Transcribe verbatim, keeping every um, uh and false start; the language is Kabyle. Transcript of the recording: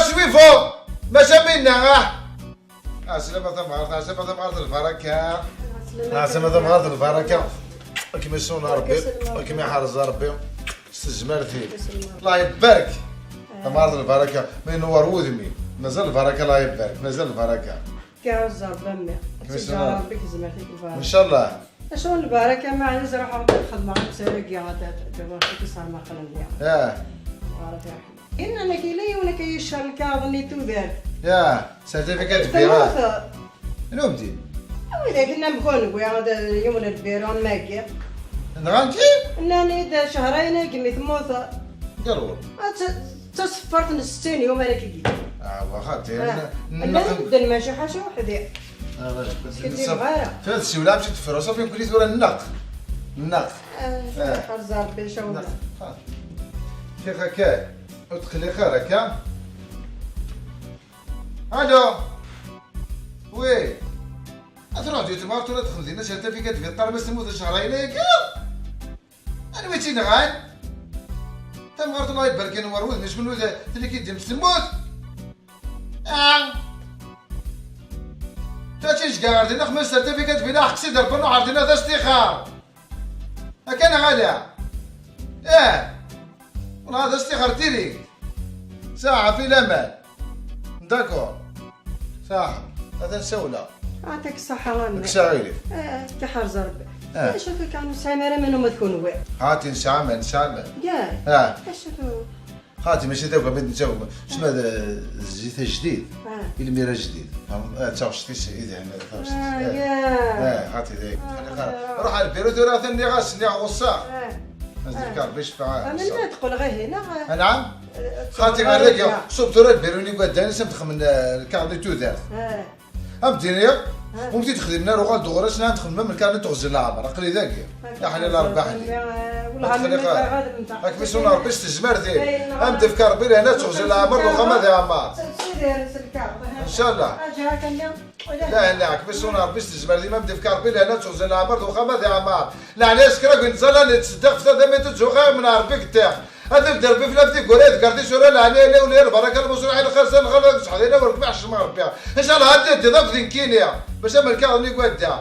Swivo, maca minna, ah. Ɛeslama tamɣart, ɛeslama tamɣart lbaraka. Ɛeslama tamɣart lbaraka. Ad kem-issun Rebbi, ad kem-iḥrez Rebbi. S tezmert-ik. Allah ibarek. Tamɣart lbaraka, ma inewwer wudem-im. Mazal lbaraka, Allah ibarek, mazal lbaraka. Kɛuz Rebbi a mmi. Ad tt-iǧǧer Rebbi deg tezmert-ik lbaraka. Ncallah. Acu n lbaraka, ma ɛni zruḥeɣ ad xedmeɣ amsar-agi, ad d-awiɣ tikki s rmaqel-nni. Ah. Ɣer Rebbi iṛḥem. Inna nekk yella yiwen akka yeccer lkaɣeḍ-nni n tudert. Ya, certificat de virac. Temmut. Anwa medden? Wid akken am kunwi, ad yiwen lbiru am wagi. Nɣan-t-id? Nnan-iyi-d cehrayen-agi mi temmut. Gerwel. Ad t-, d taṣeffart n settin yum ara k-id-yeǧǧ. Ah, wa xaṭi. Ah. N-, nnan-iyi-d medden maca ḥaca weḥd-i. Ah, la, ur skiddib ara. Tura tsiwel-am si teffer, ṣafi, nekkni tura nneq. Nneq. Ah, ah. Xerza Rebbi, cawla. Nneq. Ah. Kif akka, ur tqelliq ara akka. Alo. Oui. Ad truḥ di tmɣart tura texdem dinna certificat de vie, teqqar-as temmut cehrayen-agi. Anwa i tt-inɣan? Tamɣart, Allah ibarek, inewwer wudem-is, kunwi tili-k-id temmut. Ah. Tura ttijga ɣer dinna xmel certificat de vie, aqsi d Rebbi, ruḥ ɣer dinna d astixar. Akka neɣ ala? Eh. Wallah, d astixar direct. Saḥa fi laman. D'accord. Saḥa. Atan sawla. Ɛṭik ṣṣeḥḥa a mmi. Kkes aɣilif. Eh, tiḥerz Rebbi. Eh. Acu akka, ur nesɛi ara aman uma d kunwi? Xati, nesɛa aman, nesɛa aman. Ya. Ah. Acu akka? Xati, mačči d akk aman, netta akk. Sma d, d zzit ajdid. Ah. Ilmir ajdid. Ah, d taɣect-is idhan, taɣect-is. Ah, eh. Ya. Eh, xati, d ayk. Ah, xati, ah. Ruḥ ar lbiru tura, atan nniɣ-as, nniɣ ɣuṣṣaɣ. Eh. Mazal-k Rebbi icfa. Amen ma teqqel ɣer hina? Anɛam? Eh, xati, ɣer dagi, ṣub tura lbiru-nni n waddan, is am texmen, eh, lkaɣeḍ n tudert. Eh. Am d-iniɣ, eh, ur m-t-id-xdimen ara, uɣal-d ɣur-s, nnan txedmem lkaɣeḍ n teɣzi n leɛmer, aql-i dagi. Ya ḥlil a Rebbi, a ḥlil. Eh, wellah, ma txelliq ara. Ad kem-issun Rebbi s tezmert-ik. Am d-ifka Rebbi lehna d teɣzi n leɛmer, d uxxam ad iɛemmer. Ncallah. Lehna, ad kem-issun Rebbi s tezmert-ik, am d-ifka Rebbi lehna d teɣzi n leɛmer, d uxxam ad iɛemmer. Leɛnaya-s kra n win ttẓallan yettseddiq f tadamit d zuxar, min Rebbi yettix. Ad ibedd Rebbi fell-am tiggura, ad gar tisura, leɛnaya, lawla, lbaraka, lmuṣliḥ, lxersa, lɣerra, deg useḥdina, ur kem-iḥeccem Rebbi. Ncallah ad d-teddiḍ akk di nekkini, maca am lkaɣeḍ-nni n wadda.